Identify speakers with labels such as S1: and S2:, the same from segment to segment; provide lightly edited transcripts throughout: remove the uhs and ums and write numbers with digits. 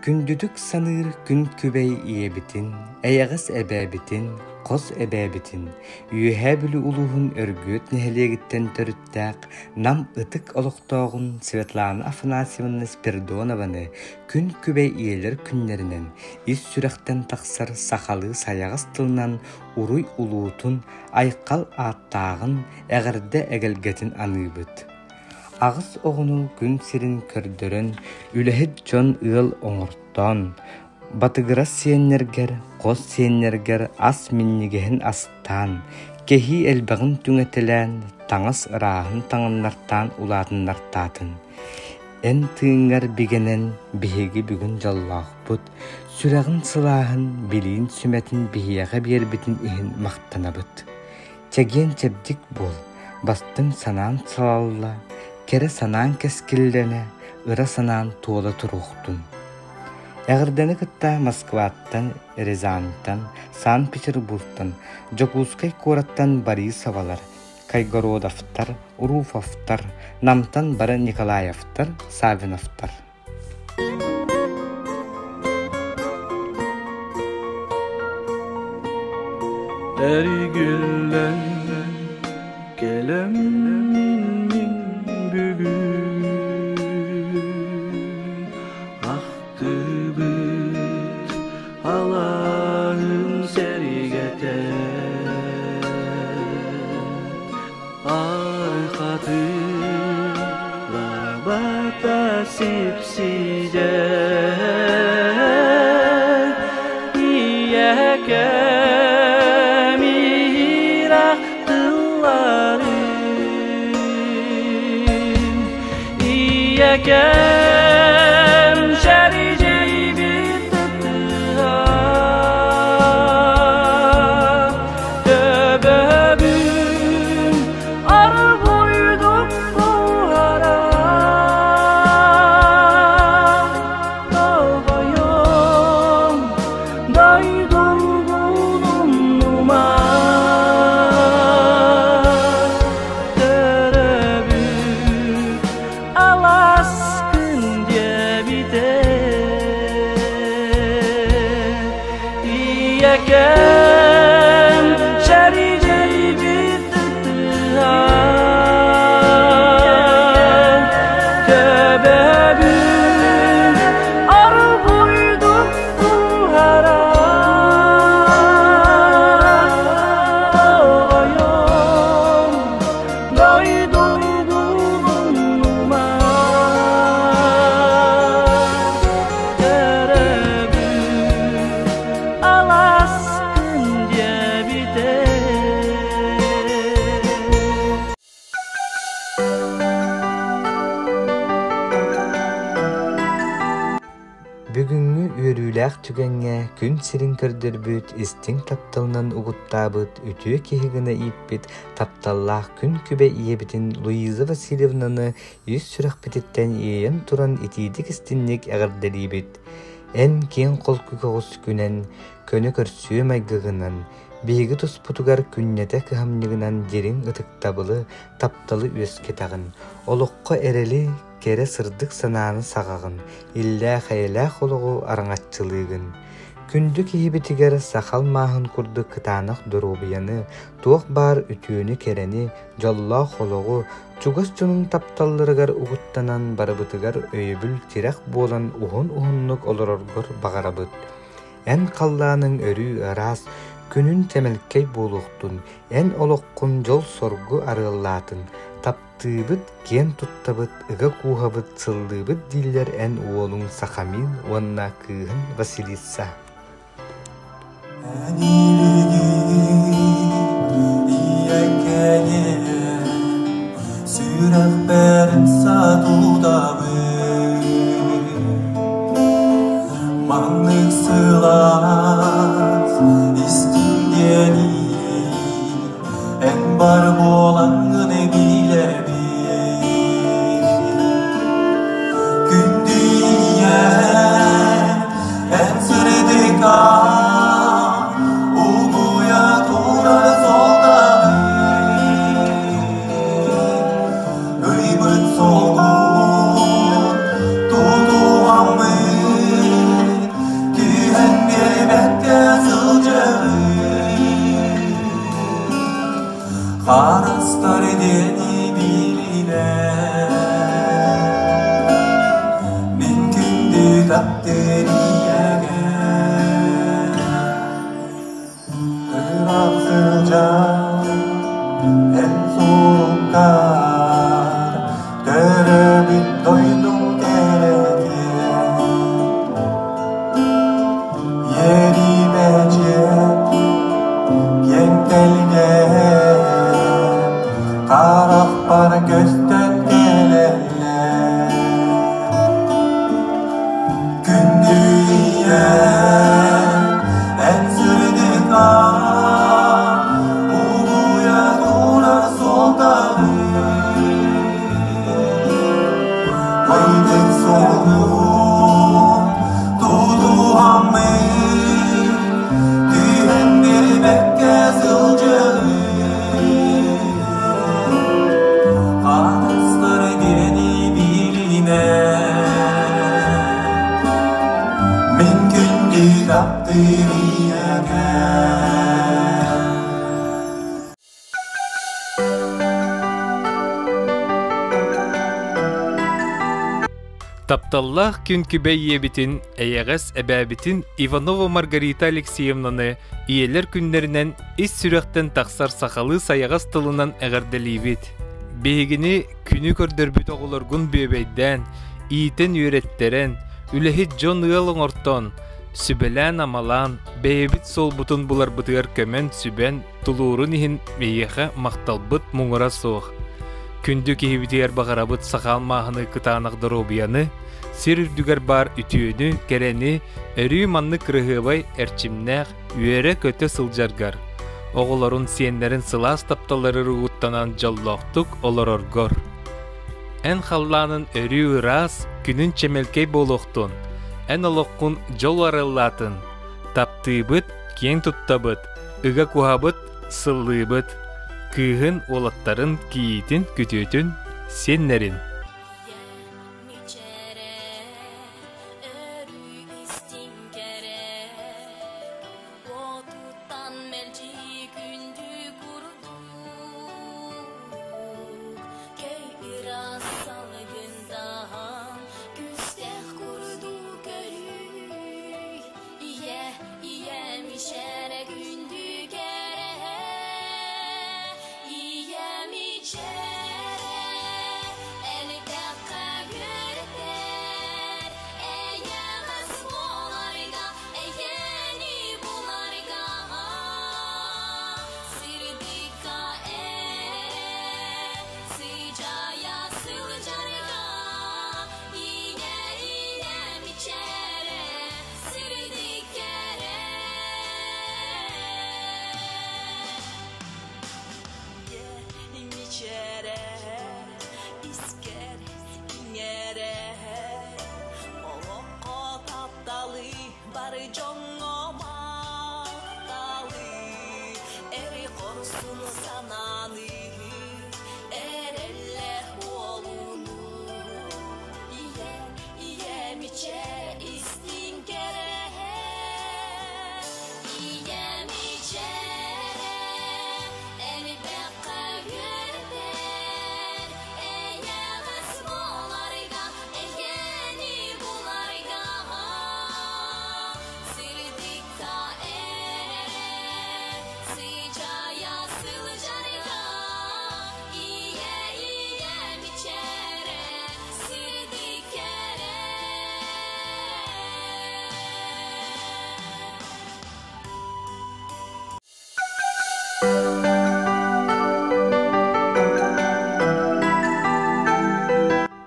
S1: Күндүтүк саныыр күн күбэй ийэбитин, эйэҕэс эбээбитин, хос эбээбитин, Үөһээ Бүлүү улууһун Өргүөт нэһилиэгиттэн төрүттээх Нам ытык олохтооҕун Светлана Афанасьевна Спиридонованы күн күбэй ийэлэр күннэринэн ис сүрэхтэн тахсар сахалыы сайаҕас тылынан уруй улуутун, айхал ааттааҕын, эҕэрдэ эгэлгэтин аныыбыт. Аҕыс оҕону күн сирин көрдөрөн, үлэһит дьон ыал оҥортоон, батыгырас сиэннэргэр, хос сиэннэргэр ас минньигэһин астаан, кэһии элбэҕин түҥэтэлээн, таҥас ырааһын таҥыннартаан улаатыннартаатын. Эн тыыҥҥар бигэнэн биһиги бүгүн дьоллоохпут, сүрэҕин сылааһын, билиин сүмэтин биһиэхэ биэрбитин иһин махтанабыт. Чэгиэн-чэбдик буол, бастыҥ санаан салалла, кэрэ санаан кэскиллэнэ, ыра санаан туола туруохтун. Эҕэрдэни кытта Москваттан, Рязаньтан, Санкт-Петербургтан, Дьокуускай куораттан Борисовалар, Кайгородовтар, Руфовтар, Намтан бары Николаевтар, Саввиновтар.
S2: Эргиллэн кэлэммин мин бүгүн ахтыбыт алааһым сэргэтэ Архатын лабата сипсидэ Ийэкэм иһирэх тылларын Ийэкэм шәрижейбит тыа Төбөбүн арбуйдук буһара Тоҕойом дойдум булумнума Төрөбүт аласкын диэбитэ Ийэкэм шәрижэйбит ытыһа Төбөбүн арбуйдук буһара Тоҕойом дойдум булумнума Төрөбүт аласкын диэбитэ.
S1: Бүгүҥҥү үөрүүлээх түгэҥҥэ күн сирин көрдөрбүт, истиҥ тапталынан угуттаабыт, үтүө киһи гына ииппит тапталлаах күн күбэй ийэбитин Луиза Васильевнаны ис сүрэхпититтэн иэйэн туран итиитик-истиҥник эҕэрдэлиибит! Эн киэҥ холку көҕүскүнэн, көнө көрсүө майгыгынан, биһиги туспутугар күннэтэ кыһамньыгынан дириҥ ытыктабылы, тапталы үөскэтэҕин, олоххо эрэли, кэрэ сырдык санааны саҕаҕын, иллээх-эйэлээх олоҕу араҥаччылыыгын. Күндү киһибитигэр саха алмааһын курдук кытаанах доруобуйаны, туох баар үтүөнү-кэрэни, дьоллоох олоҕу, чугас дьонуҥ тапталларыгар угуттанан барыбытыгар өйөбүл-тирэх буолан уһун-уһуннук олороргор баҕарабыт. Эн халлааныҥ өрүү ыраас, күнүн чэмэлкэй буолуохтун, эн олоххун дьол-соргу арыаллаатын, таптыыбыт, киэн туттабыт, ыга кууһабыт, сыллыыбыт дииллэр эн уолуҥ Сахамин уонна кыыһын Василиса.
S2: Сүрэхпэр сатутабын Маннык сылаас истиҥ диэни Эн бар буолаҥҥын билэбин Күндү ийэм эн сырдыкка Угуйа турар суолтаҕын. Диэни билимэ Мин күндү таптыыр ийэгэ Ыраах сылдьан эн суруктар Төрөөбүт дойдуҥ кэрэтиэн Иэримэчиэн киэҥ тэлгэһэм Харахпар көстөн кэлэллэр Күндү ийэм эн сырдык аат Угуйа турар суолтаны Ыйдык суолун тутуһаммын Түһэн биэрбэккэ сылдьабын Хаһыстар диэни билимэ Мин күндү таптыыр ийэбэр
S3: Тапталлаах күн күбэй ийэбитин, эйэҕэс эбээбитин Иванова Маргарита Алексеевнаны ийэлэр күннэринэн ис сүрэхтэн тахсар сахалыы сайаҕас тылынан эҕэрдэлиибит. Биһигини күнү көрдөрбүт оҕолоргун бүөбэйдээн, иитэн үөрэттэрэн, үлэһит дьон ыал оҥортон, сүбэлээн-амалаан, бэйэбит суолбутун буларбытыгар көмөн-сүбэн, тулуурун иһин эйиэхэ махталбыт муҥура суох. Күндү киһибитигэр баҕарабыт саха алмааһыны кытаанах доруобуйаны, сир үрдүгэр баар үтүөнү, кэрэни, өрүү маннык кырыһыабай, эрчимнээх, үөрэ-көтө сылдьаргар, оҕолорун, сиэннэрин сылаас тапталлары угуттанан дьоллоохтук олороргор. Эн халлаанын өрүү ыраас, күнүн чэмэлкэй буолуохтун, эн олоххун дьол арыаллаатын, таптыыбыт, киэҥ туттабыт, ыга куһабыт, сыллыыбыт, кыыһын, уолаттарын, кийиитин, күтүөтүн, сиэннэрин.
S4: Уотуттан мэлдьи күндү курдук Көй ыраас салгынтан күүстээх курдук көрүй Ийэ, ийэм ичэрэ күндү кэрэ Ийэм ичэрэ элбэххэ үөрэтэр Эйэҕэс буоларга, эйэни буларга Сырдыкка эрэ сыдьаайа сылдьарга Ийэ, ийэм ичэрэ сырдык кэрэ Мичэрэ искэр иҥэрэ Олоххо тапталы бары дьоҥҥо махталы Эри хорсун санааны эрэллээх буолууну Ийэ, ийэ мичэ истиҥ кэрэ Ийэ мичэрэ элбэххэ үөрэтэр Эйэҕэс буоларга, эйэни буларга Сырдыкка эрэ сыдьаайа сылдьарга Ийэ, ийэ мичэрэ сырдык кэрэ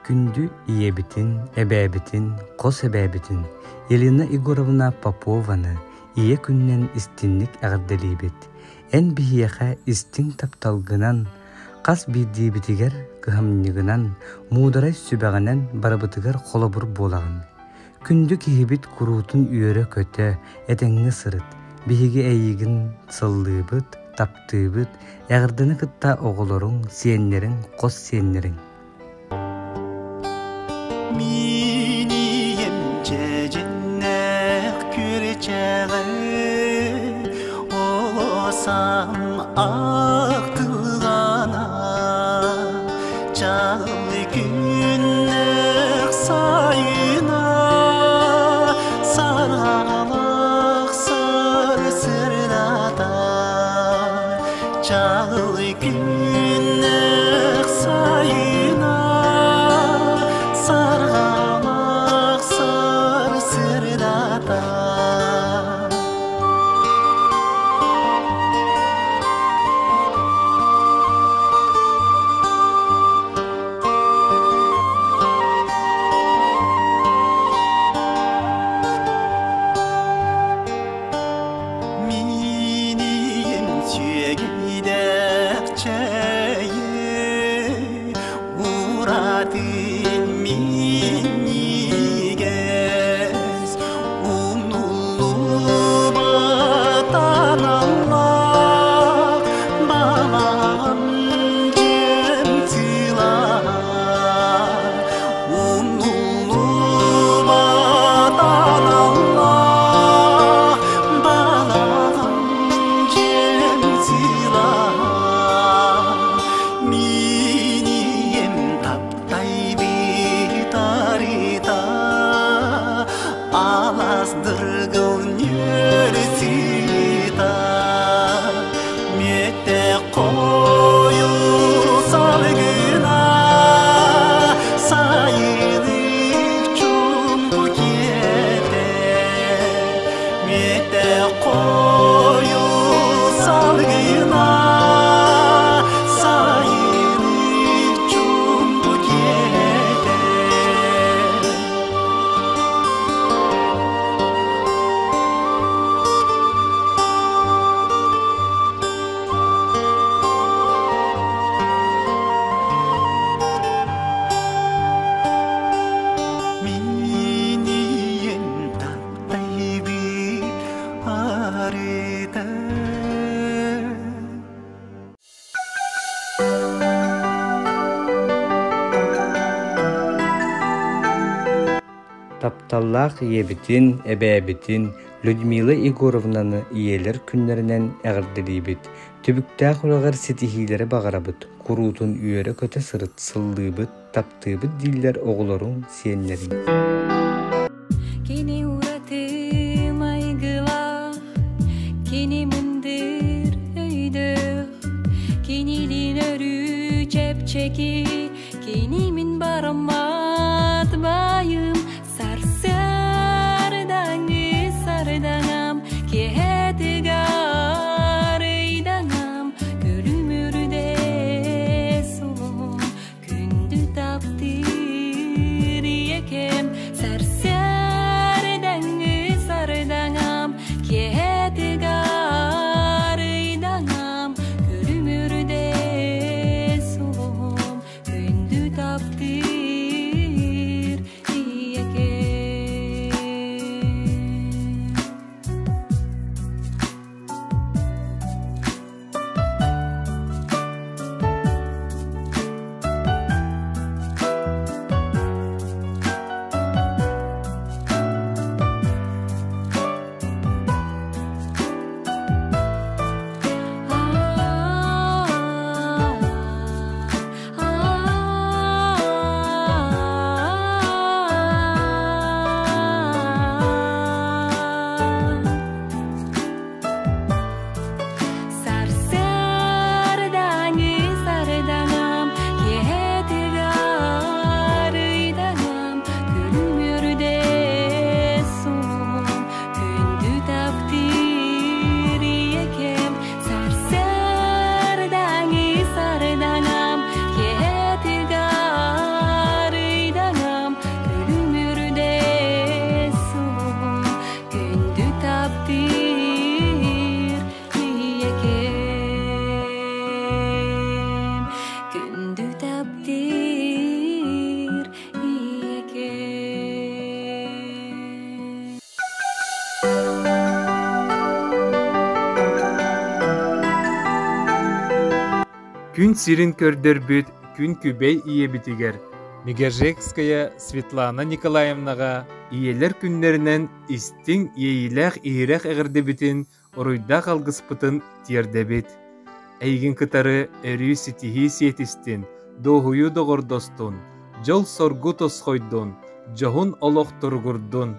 S1: Күндү ийэбитин, эбээбитин, хос эбээбитин Елена Егоровна Попованы ийэ күнүнэн истиҥник эҕэрдэлиибит. Эн биһиэхэ истиҥ тапталгынан, хас биирдиибитигэр кыһамньыгынан, муударай сүбэҕинэн барыбытыгар холобур буолаҕын. Күндү киһибит куруутун үөрэ-көтө, этэҥҥэ сырыт, биһиги эйигин сыллыыбыт, таптыыбыт, эҕэрдэни кытта оҕолоруҥ, сиэннэриҥ, хос сиэннэриҥ.
S2: Мин ийэм дьэдьэннээх күрчэҕэ Олосам ахтылҕана. Аратын минньигэс умнуллубат аналлаах балаҕан дьиэм сылааһа умнуллубат аналлаах балаҕан дьиэм сылааһа мин ийэм таптайбыт арыта алас дыргыл ньүөлсүта мүөтэ хойуу салгына сайылык чуумпу киэтэ мүөтэ хойуу салгына сайылык чуумпу киэтэ. Мин ийэм таптайбыт арыта.
S1: Тапталлаах ийэбитин, эбээбитин Людмила Егоровнаны ийэлэр күннэринэн эҕэрдэлиибит, түбүктээх үлэҕэр ситиһиилэри баҕарабыт, куруутун үөрэ-көтө сырыт, сыллыыбыт, таптыыбыт дииллэр оҕолоруҥ, сиэннэриҥ.
S4: Кини ураты майгылаах, кини мындыр өйдөөх, кинилиин өрүү чэпчэки, кини мин бараммат баайым, сарсыардаҥы сардаҥам, киэһэтигэр ыйдаҥам, күлүмүрдэ сулуһум, күндү таптыыр ийэкэм, сарсыардаҥы сардаҥам, киэһэтигэр ыйдаҥам, күлүмүрдэ сулуһум, күндү таптыыр ийэкэм. Сарсыардаҥы сардаҥам, киэһэтигэр ыйдаҥам, күлүмүрдэ сулуһум, күндү таптыыр ийэкэм. Сарсыардаҥы сардаҥам, киэһэтигэр ыйдаҥам, күлүмүрдэ сулуһум, күндү таптыыр ийэкэм. Күндү таптыыр ийэкэм.
S3: Күн сирин көрдөрбүт күн күбэй ийэбитигэр Мегежекская Светлана Николаевнаҕа ийэлэр күннэринэн истиҥ иэйиилээх иһирэх эҕэрдэбитин уруйдаах алгыспытын тиэрдэбит. Эйигин кытары өрүү ситиһии сиэтистин, дуоһуйуу доҕордостун, дьол-соргу тосхойдун, дьоһун олох туругурдун,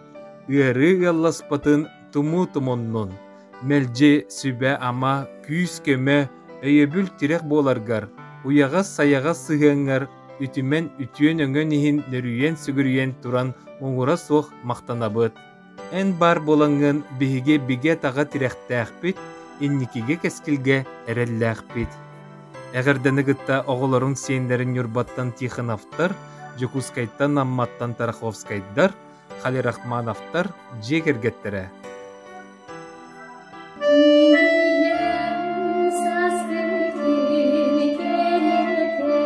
S3: ыарыы ыалласпатын тумуу тумуннун, мэлдьи сүбэ-ама, күүс-көмө, өйөбүл-тирэх буоларгар, уйаҕас-сайаҕас сыһыаҥҥар үтүмэн үтүөн-өҥөн иһин нөрүйэн-сүгүрүйэн туран муҥура суох махтанабыт. Эн баар буолаҥҥын биһиги бигэ-таҕа тирэхтээхпит, инникигэ кэскилгэ эрэллээхпит. Эҕэрдэни кытта оҕолоруҥ сиэннэрин Ньурбаттан Тихоновтар, Дьокуускайтан Амматтан Тараховскайдар, Халирахмановтар дьиэ кэргэттэрэ.
S4: Ийэм сааскы күн кэрэтэ.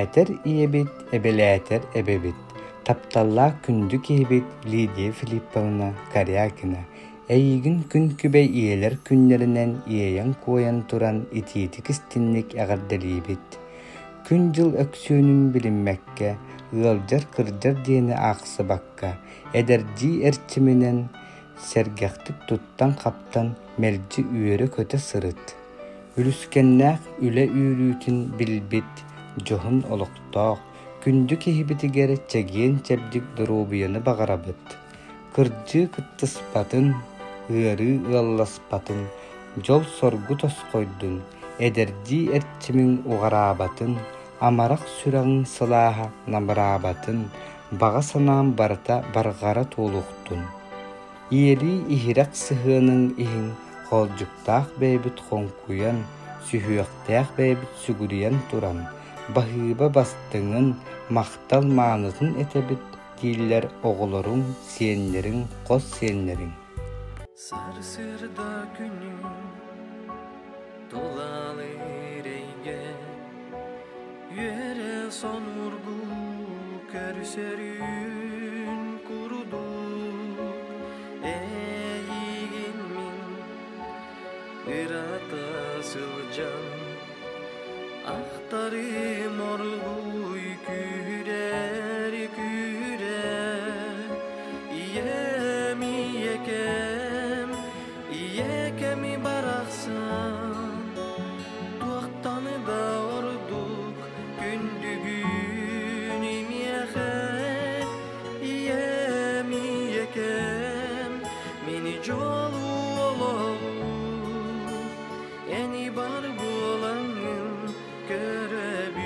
S1: Ийэлээтэр ийэбит, эбэлээтэр эбэбит, тапталлаах күндү киһибит Лидия Филипповна Корякина эйигин күн-күбэй ийэлэр күннэринэн иэйэн-куойан туран итиитик-истинник эҕэрдэлиибит. Күн-дьыл өксүөнүн билиммэккэ, ыалдьар-кырдьар диэни аахсыбакка, эдэрдии эрчиминэн сэргэхтик туттан-хаптан мэлдьи үөрэ-көтө сырыт. Үлүскэннээх үлэ үөрүүтүн билбит дьоһун олохтоох, күндү киһибитигэр чэгиэн-чэбдик доруобуйаны баҕарабыт. Кырдьыы кыттыспатын, ыарыы ыалласпатын, дьол-соргу тосхойдун, эдэрдии эрчимиҥ уҕараабатын, амарах сүрэҕиҥ сылааһа намыраабатын, баҕа санаам барыта барҕара туолуохтун. Ийэлии иһирэх сыһыаныҥ иһин хоолдьуктаах бэйэбит хоҥкуйан, сүһүөхтээх бэйэбит сүгүрүйэн туран, баһыыба бастыҥын, махтал маанытын этэбит дииллэр оҕолоруҥ, сиэннэриҥ, хос сиэннэриҥ.
S2: Сарсыарда күнүн тулалыыр эйгэ Үөрэ сонургуу көрсөрүн курдук Эйигин мин ырата сылдьан Ахтарым оргууй күүрэр күүрэр Ийэм ийэкэм ийэкэми барахсан Туохтан да ордук күндүгүн миэхэ Ийэм ийэкэм мини дьолу олоҕу Эни бар буолаҥҥын көрөбүн.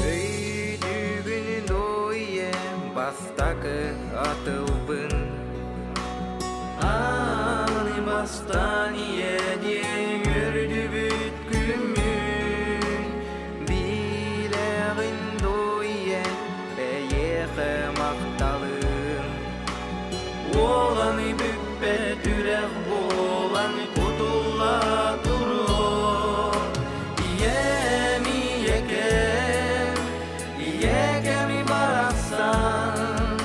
S5: Өйдүүгүн дуо бастакы атылбын Ааны бастаан ийэ диэн үөрдүбүт күммүн Билэҕин дуо эйиэхэ махталым Уоланы бүппэт үрэх буолан кутулла туруо Ийэм ийэкэм, ийэкэми барахсан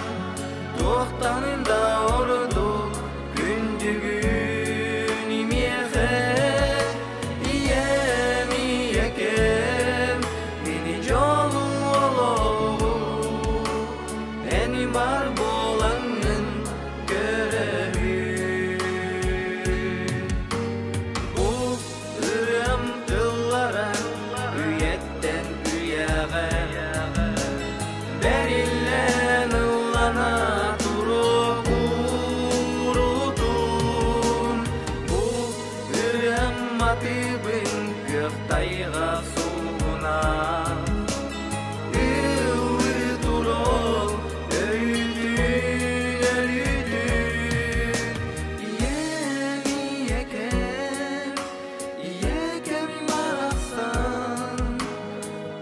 S5: Туохтан да ордук күндүгүн миэхэ Ийэм ийэкэм, мини дьолу олоҕу Эн бар буолаҥҥын көрөбүн Бу ырыам тыллара үйэттэн үйэҕэ Бэриллэн ыллана туругурутун Бу ырыам матыыбын күөх тайҕа суугуна Ыллыы турол өрүтүн өрүтүн Ийэм ийэкэм ийэкэм барахсан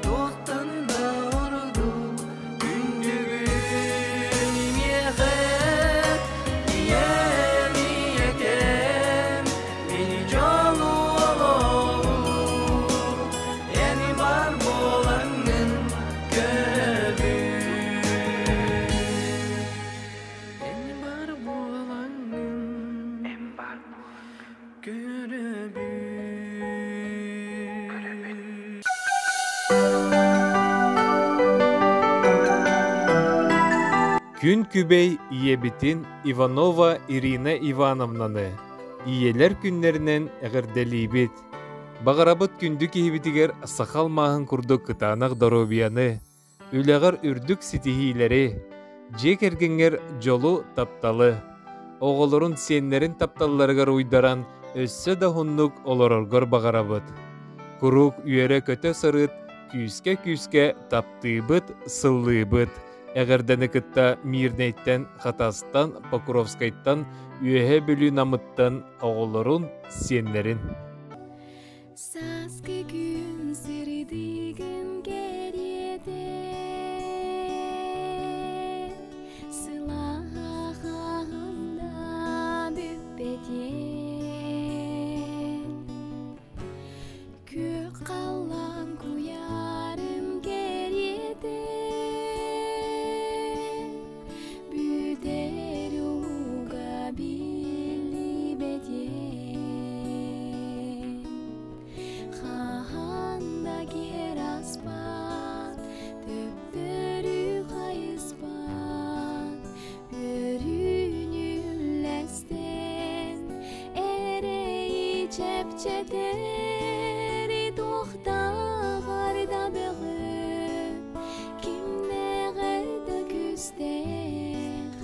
S5: Туохтан да ордук күндүгүн миэхэ Ийэм ийэкэм мини дьолу олоҕу Эн бар буолаҥҥын көрөбүн Эн бар буолаҥҥын көрөбүн
S3: Күн күбэй ийэбитин Иванова Ирина Ивановнаны Ийэлэр күннэринэн эҕэрдэлиибит! Баҕарабыт күндү киһибитигэр саха алмааһын курдук кытаанах доруобуйаны, үлэҕэр үрдүк ситиһиилэри, дьиэ кэргэҥҥэр дьолу, тапталы, оҕолорун, сиэннэрин тапталларыгар уйдаран өссө да уһуннук олороргор баҕарабыт. Куруук үөрэ-көтө сырыт, күүскэ-күүскэ таптыыбыт, сыллыыбыт. Эҕэрдэни кытта Мирнэйтэн, Хатастан, Покровскайтан, Үөһээ Бүлүү Намыттан оҕолорун, сиэннэрин.
S4: Сааскы күн сырдыгын кэриэтэ Сылааһаҕында бүппэтиэн Күөх халлаан куйаарын кэриэтэ Бүтэр ууга биллибэтиэн Хаһан да киэр аспат, төптөрү хайыспат Үөрүүнү үллэстэн, эрэйи чэпчэтэр Туохтааҕар да бөҕө, кимнээҕэр да күүстээх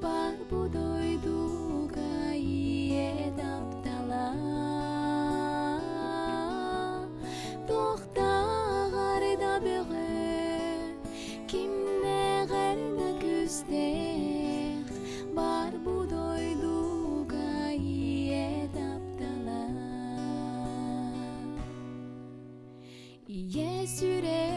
S4: Бар бу дойдуга ийэ таптала Туохтааҕар да бөҕө, кимнээҕэр да күүстээх Бар бу дойдуга ийэ таптала Ийэ сүрэ.